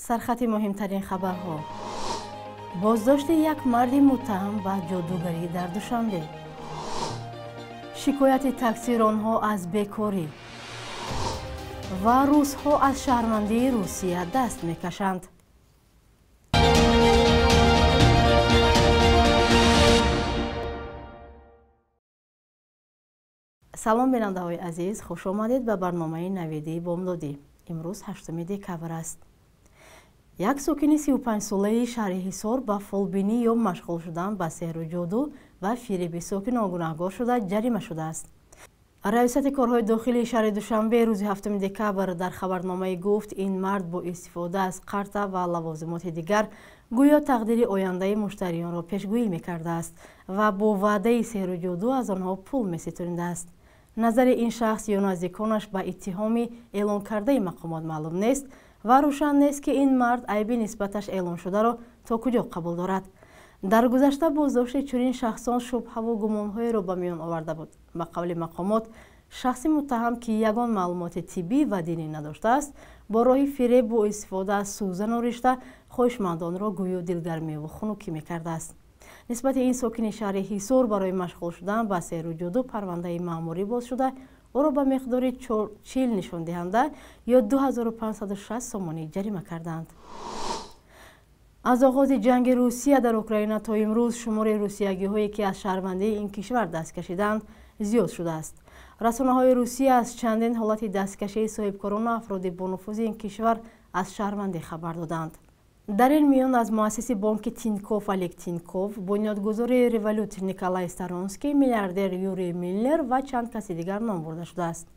Сархати муҳимтарин хабарҳо. Боздошти як марди муттаҳам ба ҷодугарӣ дар Душанбе. Шикояти таксиронҳо аз бекорӣ ва русҳо аз шаҳрвандии Русия даст мекашанд. Салом, бинандаҳои азиз, хуш омадед ба барномаи навидии бомдодӣ. Имрӯз 8 декабр аст. Як сокини 35-солаи шаҳри Ҳисор ба фолбинӣ ё машғул шудан ба сеҳру ҷоду ва фиреби сокинон гунаҳгор шуда ҷарима шудааст. Раёсати корҳои дохилии шаҳри Душанбе рӯзи 7 декабр дар хабарномае гуфт, ин мард бо истифода аз қарта ва лавозимоти дигар гӯё тақдири ояндаи муштариёнро пешгӯӣ мекардааст ва бо ваъдаи сеҳру ҷоду аз онҳо пул меситонидааст. Назари ин шахс ё наздиконаш ба иттиҳоми эълон кардаи мақомот маълум нест ва рӯшан нест, ки ин мард айби нисбаташ эълон шударо то куҷо қабул дорад. Дар гузашта боздошти чунин шахсон шубҳаву гумонҳоеро ба миён оварда буд. Ба қавли мақомот, шахси муттаҳам, ки ягон маълумоти тиббӣ ва динӣ надоштааст, бо роҳи фиреб бо истифода аз сӯзану ришта хоҳишмандонро гӯё дилгармиву хунукӣ мекардааст. Нисбати ин сокини шаҳри Ҳисор барои машғул шудан ба сеҳру ҷоду парвандаи маъмурӣ боз шуда, ӯро ба миқдори 40 нишондиҳанда ё 2560 сомонӣ ҷарима карданд. Аз оғози ҷанги Русия дар Украина то имрӯз шумори русиягиҳое, ки аз шаҳрвандии ин кишвар даст кашиданд, зиёд шудааст. Расонаҳои Русия аз чандин ҳолати дасткашии соҳибкорону афроди бонуфузи ин кишвар аз шаҳрвандӣ хабар доданд. Дар ин миён аз муассиси бонки Тинькофф Олег Тиньков, бунёдгузори Револют Николай Сторонский, миллиардер Юрий Миллер ва чанд каси дигар ном бурда шудааст.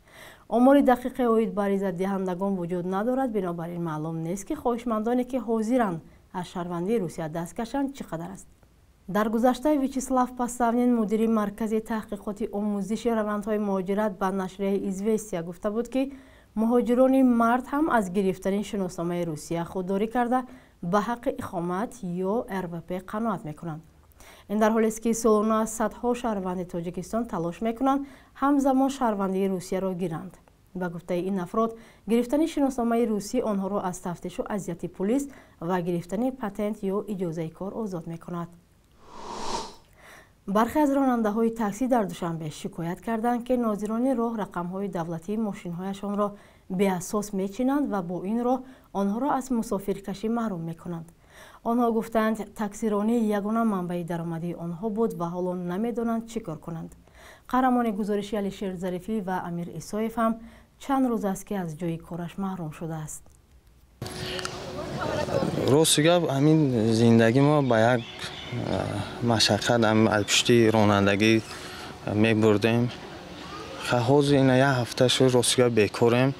Омори дақиқе оид ба аризадиҳандагон вуҷуд надорад, бинобар ин маълум нест, ки хоҳишмандоне, ки ҳозиранд аз шаҳрвандии Русия даст кашанд, чӣ қадар аст. Дар гузашта Вячеслав Паставнин, мудири маркази таҳқиқоти омӯзиши равандҳои муҳоҷират, ба нашрияи Известия гуфта буд, ки муҳоҷирони мард ҳам аз гирифтани шиносномаи Русия худдорӣ карда ба ҳаққи иқомат ё РВП қаноат мекунанд. Ин дар ҳолест, ки солона садҳо шаҳрванди Тоҷикистон талош мекунанд ҳамзамон шаҳрвандии Русияро гиранд. Ба гуфтаи ин афрод, гирифтани шиносномаи русӣ онҳоро аз тафтишу азияти пулис ва гирифтани патент ё иҷозаи кор озод мекунад. Бархе аз ронандаҳои таксӣ дар Душанбе шикоят карданд, ки нозирони роҳ рақамҳои давлатии мошинҳояшонро беасос мечинанд ва бо ин роҳ онҳоро аз мусофиркашӣ маҳрум мекунанд. Онҳо гуфтанд, таксиронӣ ягона манбаи даромадии онҳо буд ва ҳоло намедонанд чӣ кор кунанд. Қаҳрамони гузориши Алишер Зарифӣ ва Амир Исоев ҳам чанд рӯз аст, ки аз ҷои кораш маҳрум шудааст. Рости гап, ҳамин зиндагӣ мо ба як машаққат аз пушти ронандагӣ мебурдем. Ҳозир ина як ҳафта шуд, рости гап, бекорем.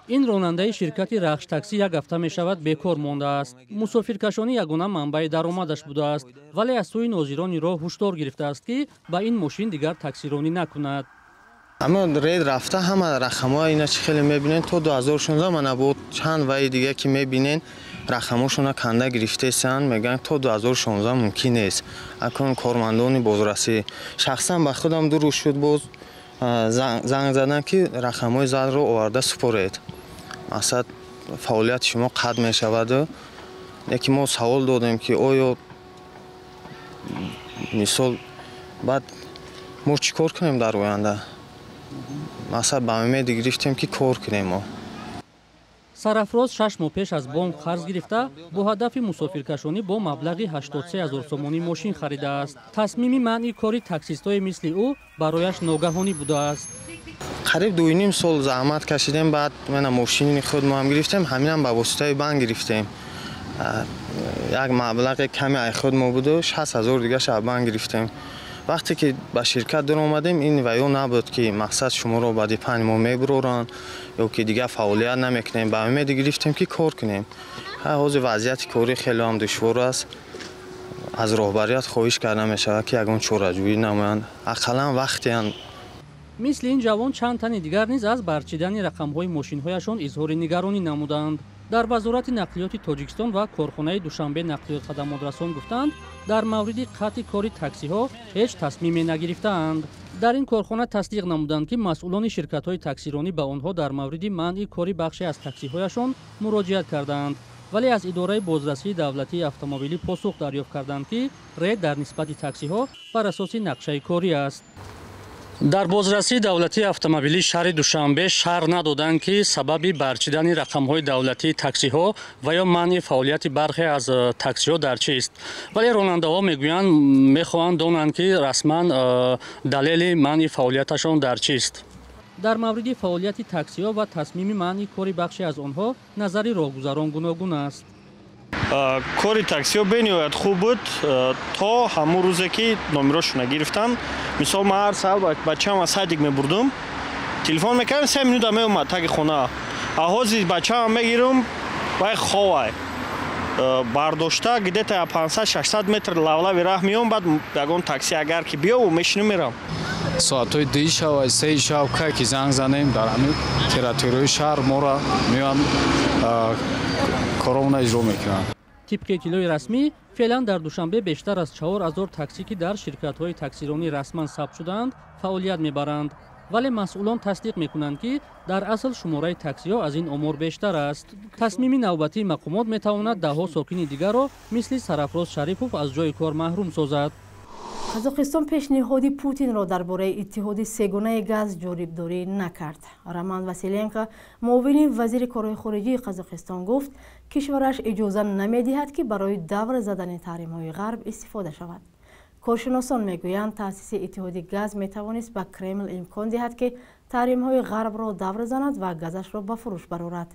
Ин ронандаи ширкати Рахш таксӣ як ҳафта мешавад бекор мондааст. Мусофиркашонӣ ягона манбаи даромадаш будааст, вале аз сӯи нозирони роҳ ҳушдор гирифтааст, ки ба ин мошин дигар таксиронӣ накунад. Ама рейд рафта ҳама рақамҳо ина чӣ хеле мебинен, то 2016 мана бо чанд ваи дига ки мебинен, рақамҳошона канда гирифтесанд, мегӯянд то 2016 мумкин нест. Акун кормандони бозрасӣ шахсан ба худам ду рӯз шуд боз занг задан, ки рақамҳои задро оварда супоред, мақсад фаъолияти шумо қатъ мешаваду. Яке мо савол додем, ки оё мисол баъд мо чӣ кор кунем дар оянда? Мақсад ба умеде гирифтем, ки кор кунем мо. Сарафроз 6 моҳ пеш аз бонк қарз гирифта, бо ҳадафи мусофиркашонӣ бо маблағи 83 ҳазор сомонӣ мошин харидааст. Тасмими манъи кори таксистҳои мисли ӯ барояш ногаҳонӣ будааст. Қариб 2,5 сол заҳмат кашидем, баъд мана мошини худ мо ҳам гирифтем, ҳаминам ба воситаи банк гирифтем. Як маблағи ками ай худ мо буду, 60 ҳазор дигаша аз банк гирифтем. Вақте ки ба ширкат даромадем, ин ваё набуд, ки мақсад шуморо баъди 5 моҳ мебуроранд ё ки дигар фаъолият намекунем. Ба умеде гирифтем, ки кор кунем. Ҳозир вазъияти корӣ хеле ҳам душвор аст. Аз роҳбарият хоҳиш карда мешавад, ки ягон чораҷӯӣ намоянд, ақаллан вақтеан. Мисли ин ҷавон чанд тани дигар низ аз барчидани рақамҳои мошинҳояшон изҳори нигаронӣ намуданд. Дар Вазорати нақлиёти Тоҷикистон ва корхонаи Душанбе нақлиёт хадамотрасон гуфтанд, дар мавриди қатъи кори таксиҳо ҳеҷ тасмиме нагирифтаанд. Дар ин корхона тасдиқ намуданд, ки масъулони ширкатҳои таксиронӣ ба онҳо дар мавриди манъи кори бахше аз таксиҳояшон муроҷиат кардаанд, вале аз идораи бозрасии давлатии автомобилӣ посух дарёфт карданд, ки рейд дар нисбати таксиҳо бар асоси нақшаи корӣ аст. Дар бозрасии давлатии автомобилии шаҳри Душанбе шарҳ надоданд, ки сабаби барчидани рақамҳои давлатии таксиҳо ва ё манъи фаъолияти бархе аз таксиҳо дар чист. Вале ронандаҳо мегӯянд, мехоҳанд донанд, ки расман далели манъи фаъолияташон дар чист. Дар мавриди фаъолияти таксиҳо ва тасмими манъи кори бахше аз онҳо назари роҳгузарон гуногун аст. Кори таксиҳо бениҳоят хуб буд то ҳамун рӯзе, ки номерошона гирифтанд. Мисол, ман ҳар саҳар бачаам аз садик мебурдум, телефон мекардам, 3 минута меомад таги хона. А ҳозир бачаам мегирам, вай ховай бардошта где-то 500-600 метр лавлави раҳ меом, баъд ягон такси агар ки биёву мешинум, мерам. Соатҳои 2 шав, 3 шав кай ки занг занем, дар ҳамин территорияи шаҳр моро меоянд, коромона иҷро мекунанд. Тибқи иттилои расмӣ, феълан дар Душанбе бештар аз 4000 таксӣ, ки дар ширкатҳои таксиронӣ расман сабт шудаанд, фаъолият мебаранд. Вале масъулон тасдиқ мекунанд, ки дар асл шумораи таксиҳо аз ин омор бештар аст. Тасмими навбатии мақомот метавонад даҳҳо сокини дигарро мисли Сарафроз Шарипов аз ҷои кор маҳрум созад. Қазоқистон пешниҳоди Путинро дар бораи иттиҳоди сегонаи газ ҷорибдорӣ накард. Роман Василенко, муовини вазири корҳои хориҷии Қазоқистон, гуфт, кишвараш иҷоза намедиҳад, ки барои давр задани таҳримҳои ғарб истифода шавад. Коршиносон мегӯянд, таъсиси иттиҳоди газ метавонист ба Кремл имкон диҳад, ки таҳримҳои ғарбро давр занад ва газашро ба фурӯш барорад.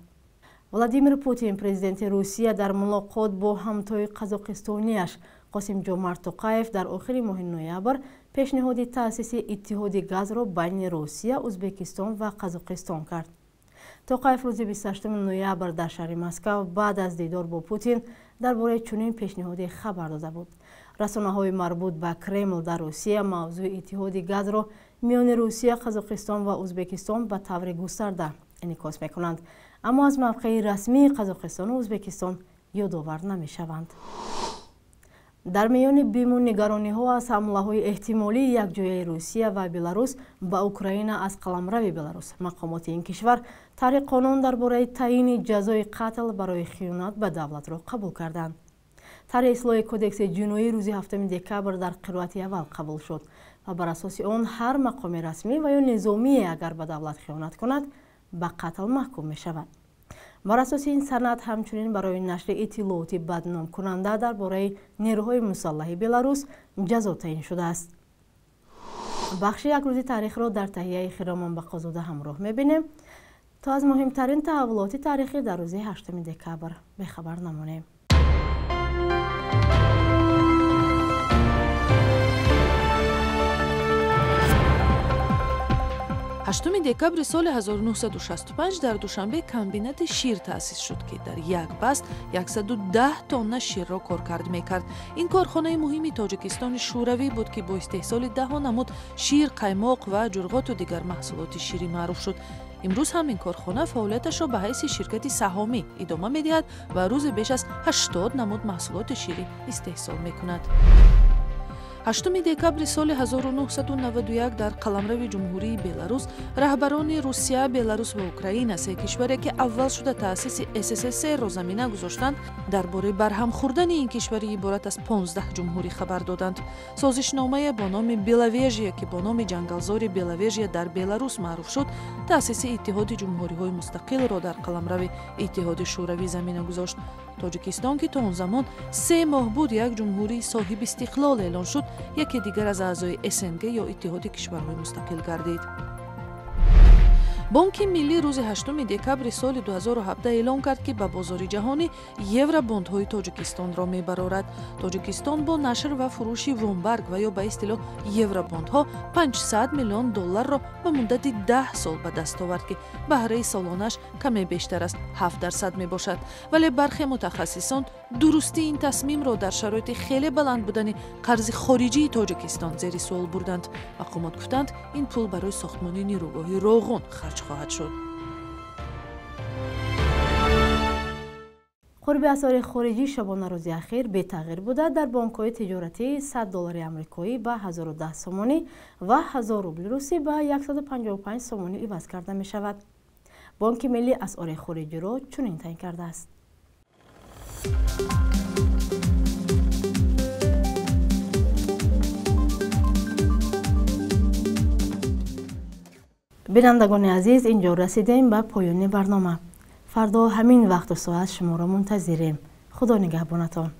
Владимир Путин, президенти Русия, дар мулоқот бо ҳамтои қазоқистонияш Қосимҷомарт Тоқаев дар охири моҳи ноябр пешниҳоди таъсиси иттиҳоди газро байни Русия, Ӯзбекистон ва Қазоқистон кард. Тоқаев рӯзи 28 ноябр дар шаҳри Москав баъд аз дидор бо Путин дар бораи чунин пешниҳоде хабар дода буд. Расонаҳои марбут ба Кремл дар Русия мавзӯи иттиҳоди газро миёни Русия, Қазоқистон ва Ӯзбекистон ба таври густарда инъикос мекунанд, аммо аз мавқеи расмии Қазоқистону Ӯзбекистон ёдовар намешаванд. Дар миёни биму нигарониҳо аз ҳамлаҳои эҳтимолии якҷояи Русия ва Беларус ба Украина аз қаламрави Беларус, мақомоти ин кишвар тарҳи қонун дар бораи таъйини ҷазои қатл барои хиёнат ба давлатро қабул карданд. Тарҳи ислоҳи кодекси ҷиноӣ рӯзи 7 декабр дар қироати аввал қабул шуд ва бар асоси он ҳар мақоми расмӣ ва ё низомие агар ба давлат хиёнат кунад, ба қатл маҳкум мешавад. Бар асоси ин санад ҳамчунин барои нашри иттилооти бадномкунанда дар бораи нерӯҳои мусаллаҳи Беларус ҷазо таъин шудааст. Бахши як рӯзи таърихро дар таҳияи Хиромон Бақозода ҳамроҳ мебинем, то аз муҳимтарин таҳаввулоти таърихӣ дар рӯзи 8 декабр бехабар намонем. 8 декабри соли 1965 дар Душанбе комбинати шир таъсис шуд, ки дар як баст 110 тонна ширро коркард мекард. Ин корхонаи муҳими Тоҷикистони Шӯравӣ буд, ки бо истеҳсоли даҳо намуд шир, қаймоқ ва ҷурғоту дигар маҳсулоти ширӣ маъруф шуд. Имрӯз ҳам ин корхона фаъолияташро ба ҳайси ширкати саҳомӣ идома медиҳад ва рӯзе беш аз 80 намуд маҳсулоти ширӣ истеҳсол мекунад. 8 декабри соли 1991 дар қаламрави Ҷумҳурии Беларус раҳбарони Русия, Беларус ва Украина, се кишваре ки аввал шуда таъсиси СССР-ро замина гузоштанд, дар бораи барҳам хӯрдани ин кишвари иборат аз 15 ҷумҳурӣ хабар доданд. Созишномае бо номи Беловежия, ки бо номи ҷангалзори Беловежия дар Беларус маъруф шуд, таъсиси Иттиҳоди ҷумҳуриҳои мустақилро дар қаламрави Иттиҳоди Шӯравӣ замина гузошт. Тоҷикистон, ки то он замон 3 моҳ буд як ҷумҳурии соҳиби истиқлол эълон шуд, яке дигар аз аъзои СНГ ё Иттиҳоди кишварҳои мустақил гардид. Бонки миллӣ рӯзи 8 декабри соли 2017 эълон кард, ки ба бозори ҷаҳонӣ евробондҳои Тоҷикистонро мебарорад. Тоҷикистон бо нашр ва фурӯши вомбарг ва ё ба истилоҳ евробондҳо 500 миллион долларро ба муддати 10 сол ба даст овард, ки баҳраи солонаш каме бештар аз 7% мебошад. Вале бархе мутахассисон дурустии ин тасмимро дар шароити хеле баланд будани қарзи хориҷии Тоҷикистон зери суол бурданд. Мақомот гуфтанд, ин пул барои сохтмони нерӯгоҳи Роғун харҷ хоҳад шуд. Қурби асъори хориҷӣ шабонарӯзи ахир бетағйир буда, дар бонкҳои тиҷоратӣ 100 доллари амрикоӣ ба 1010 сомонӣ ва 1000 рубли русӣ ба 155 сомонӣ иваз карда мешавад. Бонки миллӣ асъори хориҷиро чунин таъин кардааст. Бинандагони азиз, инҷо расидем ба поёни барнома. Фардо ҳамин вақту соат шуморо мунтазирем. Худо нигаҳбонатон.